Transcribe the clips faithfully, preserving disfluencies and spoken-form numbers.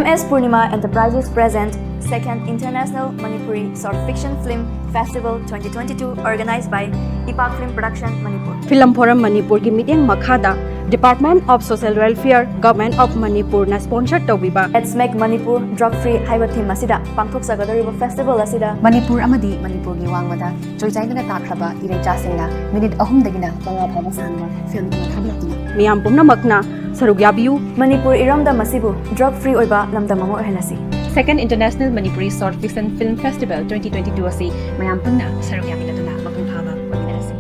S Purnima Enterprises present Second International Manipuri Short Fiction Film Festival twenty twenty-two, organized by Ipak Film Production, Manipur. Film Forum ꯃꯅꯤꯄꯨꯔꯒꯤ ꯃꯤꯠꯌꯦꯡ ꯃꯈꯥꯗ Department of Social Welfare, Government of ꯃꯅꯤꯄꯨꯔꯅ sponsor ꯇꯧꯕꯤꯕ Let's Make Manipur Drug Free ꯍꯥꯏꯕ theme ꯑꯁꯤꯗ ꯄꯥꯡꯊꯣꯛꯆꯒꯗꯧꯔꯤꯕ festival ꯑꯁꯤꯗ ꯃꯅꯤꯄꯨꯔ ꯑꯃꯗꯤ ꯃꯅꯤꯄꯨꯔꯒꯤ ꯋꯥꯡꯃꯗ ꯆꯣꯏꯆꯥꯏꯗꯨꯅ ꯇꯥꯈ꯭ꯔꯕ ꯏꯔꯩꯆꯥꯁꯤꯡꯅ ꯃꯤꯅꯤꯠ ꯑꯍꯨꯝꯗꯒꯤꯅ ꯃꯉꯥ ꯐꯥꯎꯕ ꯁꯥꯡꯕ film ꯑꯃ ꯊꯥꯕꯤꯔꯛꯇꯨꯅ ꯃꯤꯌꯥꯝ ꯄꯨꯝꯅꯃꯛꯅ ꯁꯔꯨꯛ ꯌꯥꯕꯤꯌꯨ꯫ ꯃꯅꯤꯄꯨꯔ ꯏꯔꯝꯗꯝ ꯑꯁꯤꯕꯨ drug free ꯑꯣꯏꯕ ꯂꯝꯗꯝ ꯑꯃ ꯑꯣꯏꯍꯜꯂꯁꯤ꯫ Second International Manipuri Short Fiction Film Festival twenty twenty-two ꯑꯁꯤ ꯃꯌꯥꯝ ꯄꯨꯟꯅ ꯁꯔꯨꯛ ꯌꯥꯃꯤꯟꯅꯗꯨꯅ ꯃꯄꯨꯡ ꯐꯥꯕ ꯑꯣꯏꯃꯤꯟꯅꯔꯁꯤ꯫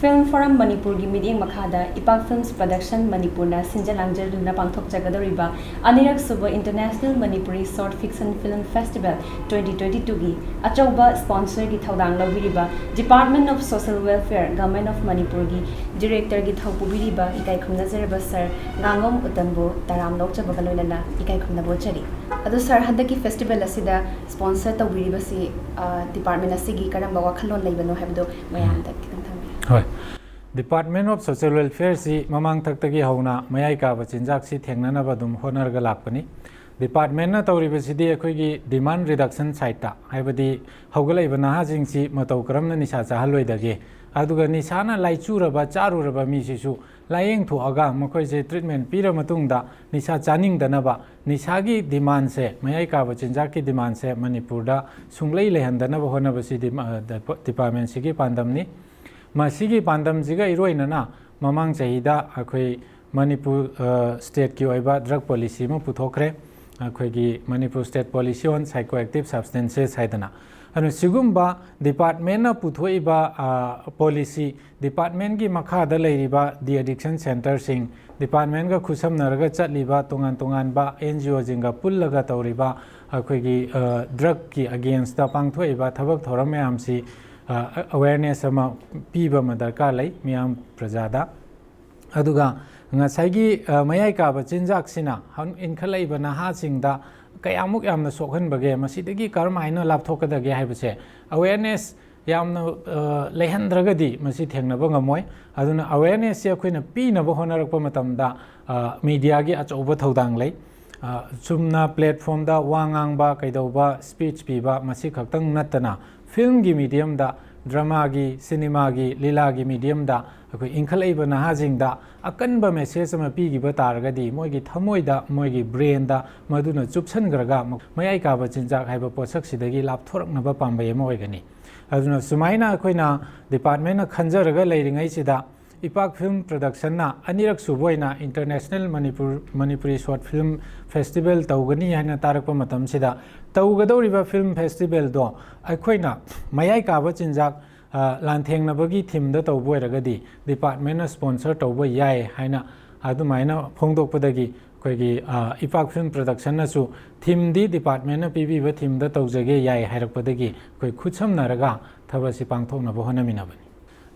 Film Forum ꯃꯅꯤꯄꯨꯔꯒꯤ ꯃꯤꯠꯌꯦꯡ ꯃꯈꯥꯗ ꯏꯄꯥꯛ Films Production ꯃꯅꯤꯄꯨꯔꯅ ꯁꯤꯟꯖ ꯂꯥꯡꯖꯗꯨꯅ ꯄꯥꯡꯊꯣꯛꯆꯒꯗꯧꯔꯤꯕ ꯑꯅꯤꯔꯛ ꯁꯨꯕ International Manipuri Short Fiction Film Festival twenty twenty-twoꯒꯤ ꯑꯆꯧꯕ sponsorꯒꯤ ꯊꯧꯗꯥꯡ ꯂꯧꯕꯤꯔꯤꯕ Department of Social Welfare, Government of ꯃꯅꯤꯄꯨꯔꯒꯤ directorꯒꯤ ꯊꯧ ꯄꯨꯕꯤꯔꯤꯕ ꯏꯀꯥꯏ ꯈꯨꯝꯅꯖꯔꯕ sir ꯉꯥꯉꯣꯝ ꯎꯇꯝꯕꯨ ꯇꯔꯥꯝꯅ ꯑꯣꯛꯆꯕꯒ ꯂꯣꯏꯅꯅ ꯏꯀꯥꯏ ꯈꯨꯝꯅꯕ ꯎꯠꯆꯔꯤ꯫ ꯑꯗꯣ sir, ꯍꯟꯗꯛꯀꯤ festival ꯑꯁꯤꯗ sponsor ꯇꯧꯕꯤꯔꯤꯕꯁꯤ, ꯑ, department ꯑꯁꯤꯒꯤ ꯀꯔꯝꯕ ꯋꯥꯈꯜꯂꯣꯟ ꯂꯩꯕꯅꯣ ꯍꯥꯏꯕꯗꯣ ꯃꯌꯥꯝꯗ ꯈꯤꯇꯪ ꯊꯝꯕꯤꯌꯨ꯫ ꯍꯣꯏ, Department of Social Welfareꯁꯤ ꯃꯃꯥꯡꯊꯛꯇꯒꯤ ꯍꯧꯅ ꯃꯌꯥꯏ ꯀꯥꯕ ꯆꯤꯟꯖꯥꯛꯁꯤ ꯊꯦꯡꯅꯅꯕ ꯑꯗꯨꯝ ꯍꯣꯠꯅꯔꯒ ꯂꯥꯛꯄꯅꯤ꯫ Departmentꯅ ꯇꯧꯔꯤꯕꯁꯤꯗꯤ ꯑꯩꯈꯣꯏꯒꯤ demand reduction sideꯇ, ꯍꯥꯏꯕꯗꯤ ꯍꯧꯒꯠꯂꯛꯏꯕ ꯅꯍꯥꯁꯤꯡꯁꯤ ꯃꯇꯧ ꯀꯔꯝꯅ ꯅꯤꯁꯥ ꯆꯥꯍꯜꯂꯣꯏꯗꯒꯦ, ꯑꯗꯨꯒ ꯅꯤꯁꯥꯅ ꯂꯥꯏꯆꯨꯔꯕ, ꯆꯥꯔꯨꯔꯕ ꯃꯤꯁꯤꯁꯨ ꯂꯥꯏꯌꯦꯡ ꯊꯣꯛꯑꯒ ꯃꯈꯣꯏꯁꯦ treatment ꯄꯤꯔ ꯃꯇꯨꯡꯗ ꯅꯤꯁꯥ ꯆꯥꯅꯤꯡꯗꯅꯕ, ꯅꯤꯁꯥꯒꯤ demandꯁꯦ, ꯃꯌꯥꯏ ꯀꯥꯕ ꯆꯤꯟꯖꯥꯛꯀꯤ demandꯁꯦ ꯃꯅꯤꯄꯨꯔꯗ ꯁꯨꯡꯂꯩ ꯂꯩꯍꯟꯗꯅꯕ ꯍꯣꯠꯅꯕꯁꯤꯗꯤ, ꯑ, departmentꯁꯤꯒꯤ ꯄꯥꯟꯗꯝꯅꯤ꯫ ꯃꯁꯤꯒꯤ ꯄꯥꯟꯗꯝꯁꯤꯒ ꯏꯔꯣꯏꯅꯅ ꯃꯃꯥꯡ ꯆꯍꯤꯗ ꯑꯩꯈꯣꯏ ꯃꯅꯤꯄꯨꯔ, ꯑ, stateꯀꯤ ꯑꯣꯏꯕ drug policy ꯑꯃ ꯄꯨꯊꯣꯛꯈ꯭ꯔꯦ, ꯑꯩꯈꯣꯏꯒꯤ Manipur State Policy on Psychoactive Substances ꯍꯥꯏꯗꯅ꯫ ꯑꯗꯨꯅ ꯁꯤꯒꯨꯝꯕ departmentꯅ ꯄꯨꯊꯣꯛꯏꯕ, ꯑ, policy, departmentꯀꯤ ꯃꯈꯥꯗ ꯂꯩꯔꯤꯕ de-addiction centreꯁꯤꯡ, departmentꯀ ꯈꯨꯠꯁꯝꯅꯔꯒ ꯆꯠꯂꯤꯕ ꯇꯣꯉꯥꯟ ꯇꯣꯉꯥꯟꯕ NGOꯁꯤꯡꯒ ꯄꯨꯜꯂꯒ ꯇꯧꯔꯤꯕ ꯑꯩꯈꯣꯏꯒꯤ, ꯑ, drugꯀꯤ againstꯇ ꯄꯥꯡꯊꯣꯛꯏꯕ ꯊꯕꯛ ꯊꯧꯔꯝ ꯃꯌꯥꯝꯁꯤ, ꯑ, awareness ꯑꯃ ꯄꯤꯕ ꯑꯃ ꯗꯔꯀꯥꯔ ꯂꯩ ꯃꯤꯌꯥꯝ ꯄ꯭ꯔꯖꯥꯗ꯫ ꯑꯗꯨꯒ ꯉꯁꯥꯏꯒꯤ, ꯑ, ꯃꯌꯥꯏ ꯀꯥꯕ ꯆꯤꯟꯖꯥꯛꯁꯤꯅ ꯍꯧ-, ꯏꯟꯈꯠꯂꯛꯏꯕ ꯅꯍꯥꯁꯤꯡꯗ ꯀꯌꯥꯃꯨꯛ ꯌꯥꯝꯅ ꯁꯣꯛꯍꯟꯕꯒꯦ, ꯃꯁꯤꯗꯒꯤ ꯀꯔꯝ ꯍꯥꯏꯅ ꯂꯥꯞꯊꯣꯛꯀꯗꯒꯦ ꯍꯥꯏꯕꯁꯦ awareness ꯌꯥꯝꯅ, ꯑ, ꯂꯩꯍꯟꯗ꯭ꯔꯒꯗꯤ ꯃꯁꯤ ꯊꯦꯡꯅꯕ ꯉꯝꯃꯣꯏ꯫ ꯑꯗꯨꯅ awarenessꯁꯦ ꯑꯩꯈꯣꯏꯅ ꯄꯤꯅꯕ ꯍꯣꯠꯅꯔꯛꯄ ꯃꯇꯝꯗ, ꯑ, mediaꯒꯤ ꯑꯆꯧꯕ ꯊꯧꯗꯥꯡ ꯂꯩ꯫ ꯑ, ꯆꯨꯝꯅ platformꯗ ꯋꯥ ꯉꯥꯡꯕ, ꯀꯩꯗꯧꯕ, speech ꯄꯤꯕ, ꯃꯁꯤ ꯈꯛꯇꯪ ꯅꯠꯇꯅ filmꯒꯤ mediumꯗ, dramaꯒꯤ, cinemaꯒꯤ, ꯂꯤꯂꯥꯒꯤ mediumꯗ ꯑꯩꯈꯣꯏ ꯏꯟꯈꯠꯂꯛꯏꯕ ꯅꯍꯥꯁꯤꯡꯗ ꯑꯀꯟꯕ message ꯑꯃ ꯄꯤꯈꯤꯕ ꯇꯥꯔꯒꯗꯤ, ꯃꯣꯏꯒꯤ ꯊꯃꯣꯏꯗ, ꯃꯣꯏꯒꯤ brainꯗ ꯃꯗꯨꯅ ꯆꯨꯞꯁꯤꯟꯈ꯭ꯔꯒ ꯃꯌꯥꯏ ꯀꯥꯕ ꯆꯤꯟꯖꯥꯛ ꯍꯥꯏꯕ ꯄꯣꯠꯁꯛꯁꯤꯗꯒꯤ ꯂꯥꯞꯊꯣꯔꯛꯅꯕ ꯄꯥꯝꯕꯩ ꯑꯃ ꯑꯣꯏꯒꯅꯤ꯫ ꯑꯗꯨꯅ ꯁꯨꯃꯥꯏꯅ ꯑꯩꯈꯣꯏꯅ departmentꯅ ꯈꯟꯖꯔꯒ ꯂꯩꯔꯤꯉꯩꯁꯤꯗ, ꯏꯄꯥꯛ Film Productionꯅ ꯑꯅꯤꯔꯛ ꯁꯨꯕ ꯑꯣꯏꯅ International Manipur, Manipuri Short Film Festival ꯇꯧꯒꯅꯤ ꯍꯥꯏꯅ ꯇꯥꯔꯛꯄ ꯃꯇꯝꯁꯤꯗ, ꯇꯧꯒꯗꯧꯔꯤꯕ film festivalꯗꯣ ꯑꯩꯈꯣꯏꯅ ꯃꯌꯥꯏ ꯀꯥꯕ ꯆꯤꯟꯖꯥꯛ, ꯑ, ꯂꯥꯟꯊꯦꯡꯅꯕꯒꯤ themeꯗ ꯇꯧꯕ ꯑꯣꯏꯔꯒꯗꯤ departmentꯅ sponsor ꯇꯧꯕ ꯌꯥꯏ ꯍꯥꯏꯅ ꯑꯗꯨꯃꯥꯏꯅ ꯐꯣꯡꯗꯣꯛꯄꯗꯒꯤ, ꯑꯩꯈꯣꯏꯒꯤ, ꯑ, ꯏꯄꯥꯛ Film Productionꯅꯁꯨ themeꯗꯤ departmentꯅ ꯄꯤꯕꯤꯕ themeꯗ ꯇꯧꯖꯒꯦ ꯌꯥꯏ ꯍꯥꯏꯔꯛꯄꯗꯒꯤ, ꯑꯩꯈꯣꯏ ꯈꯨꯠꯁꯝꯅꯔꯒ ꯊꯕꯛ ꯑꯁꯤ ꯄꯥꯡꯊꯣꯛꯅꯕ ꯍꯣꯠꯅꯃꯤꯟꯅꯕꯅꯤ꯫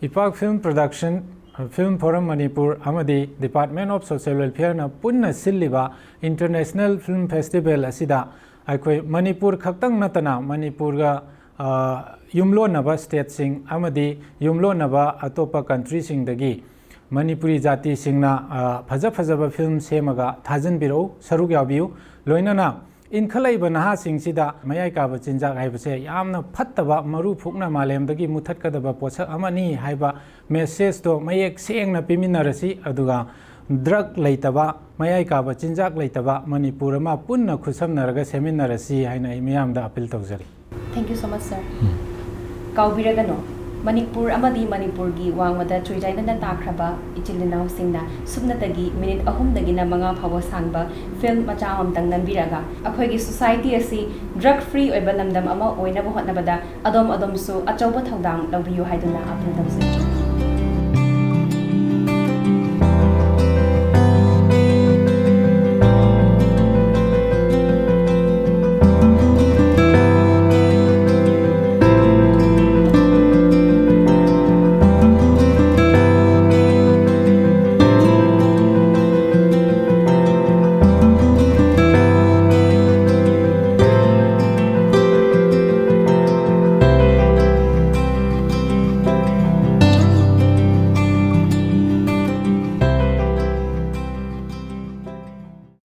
ꯏꯄꯥꯛ Film Production, Film Forum Manipur ꯑꯃꯗꯤ Department of Social Welfareꯅ ꯄꯨꯟꯅ ꯁꯤꯜꯂꯤꯕ International Film Festival ꯑꯁꯤꯗ ꯑꯩꯈꯣꯏ ꯃꯅꯤꯄꯨꯔ ꯈꯛꯇꯪ ꯅꯠꯇꯅ ꯃꯅꯤꯄꯨꯔꯒ, ꯑ, ꯌꯨꯝꯂꯣꯟꯅꯕ stateꯁꯤꯡ ꯑꯃꯗꯤ ꯌꯨꯝꯂꯣꯟꯅꯕ ꯑꯇꯣꯞꯄ countryꯁꯤꯡꯗꯒꯤ ꯃꯅꯤꯄꯨꯔꯤ ꯖꯥꯇꯤꯁꯤꯡꯅ, ꯑ, ꯐꯖ ꯐꯖꯕ film ꯁꯦꯝꯃꯒ ꯊꯥꯖꯤꯟꯕꯤꯔꯛꯎ, ꯁꯔꯨꯛ ꯌꯥꯕꯤꯌꯨ꯫ ꯂꯣꯏꯅꯅ ꯏꯟꯈꯠꯂꯛꯏꯕ ꯅꯍꯥꯁꯤꯡꯁꯤꯗ ꯃꯌꯥꯏ ꯀꯥꯕ ꯆꯤꯟꯖꯥꯛ ꯍꯥꯏꯕꯁꯦ ꯌꯥꯝꯅ ꯐꯠꯇꯕ, ꯃꯔꯨ ꯐꯨꯛꯅ ꯃꯥꯂꯦꯝꯗꯒꯤ ꯃꯨꯊꯠꯀꯗꯕ ꯄꯣꯠꯁꯛ ꯑꯃꯅꯤ ꯍꯥꯏꯕ messageꯇꯣ ꯃꯌꯦꯛ ꯁꯦꯡꯅ ꯄꯤꯃꯤꯟꯅꯔꯁꯤ꯫ ꯑꯗꯨꯒ drug ꯂꯩꯇꯕ, ꯃꯌꯥꯏ ꯀꯥꯕ ꯆꯤꯟꯖꯥꯛ ꯂꯩꯇꯕ ꯃꯅꯤꯄꯨꯔ ꯑꯃ ꯄꯨꯟꯅ ꯈꯨꯠꯁꯝꯅꯔꯒ ꯁꯦꯝꯃꯤꯟꯅꯔꯁꯤ ꯍꯥꯏꯅ ꯑꯩ ꯃꯤꯌꯥꯝꯗ appeal ꯇꯧꯖꯔꯤ꯫ Thank you so much, sir. ꯀꯥꯎꯕꯤꯔꯒꯅꯨ, Manipur ꯑꯃꯗꯤ ꯃꯅꯤꯄꯨꯔꯒꯤ ꯋꯥꯡꯃꯗ ꯆꯣꯏꯖꯥꯏꯅꯅ ꯇꯥꯈ꯭ꯔꯕ ꯏꯆꯤꯜ ꯏꯅꯥꯎꯁꯤꯡꯅ ꯁꯨꯞꯅꯇꯒꯤ minute ꯑꯍꯨꯝꯗꯒꯤꯅ ꯃꯉꯥ ꯐꯥꯎꯕ ꯁꯥꯡꯕ film ꯃꯆꯥ ꯑꯃꯃꯝꯇꯪ ꯅꯝꯕꯤꯔꯒ ꯑꯩꯈꯣꯏꯒꯤ society ꯑꯁꯤ drug free ꯑꯣꯏꯕ ꯂꯝꯗꯝ ꯑꯃ ꯑꯣꯏꯅꯕ ꯍꯣꯠꯅꯕꯗ ꯑꯗꯣꯝ ꯑꯗꯣꯝꯁꯨ ꯑꯆꯧꯕ ꯊꯧꯗꯥꯡ ꯂꯧꯕꯤꯌꯨ ꯍꯥꯏꯗꯨꯅ appeal ꯇꯧꯖꯔꯤ꯫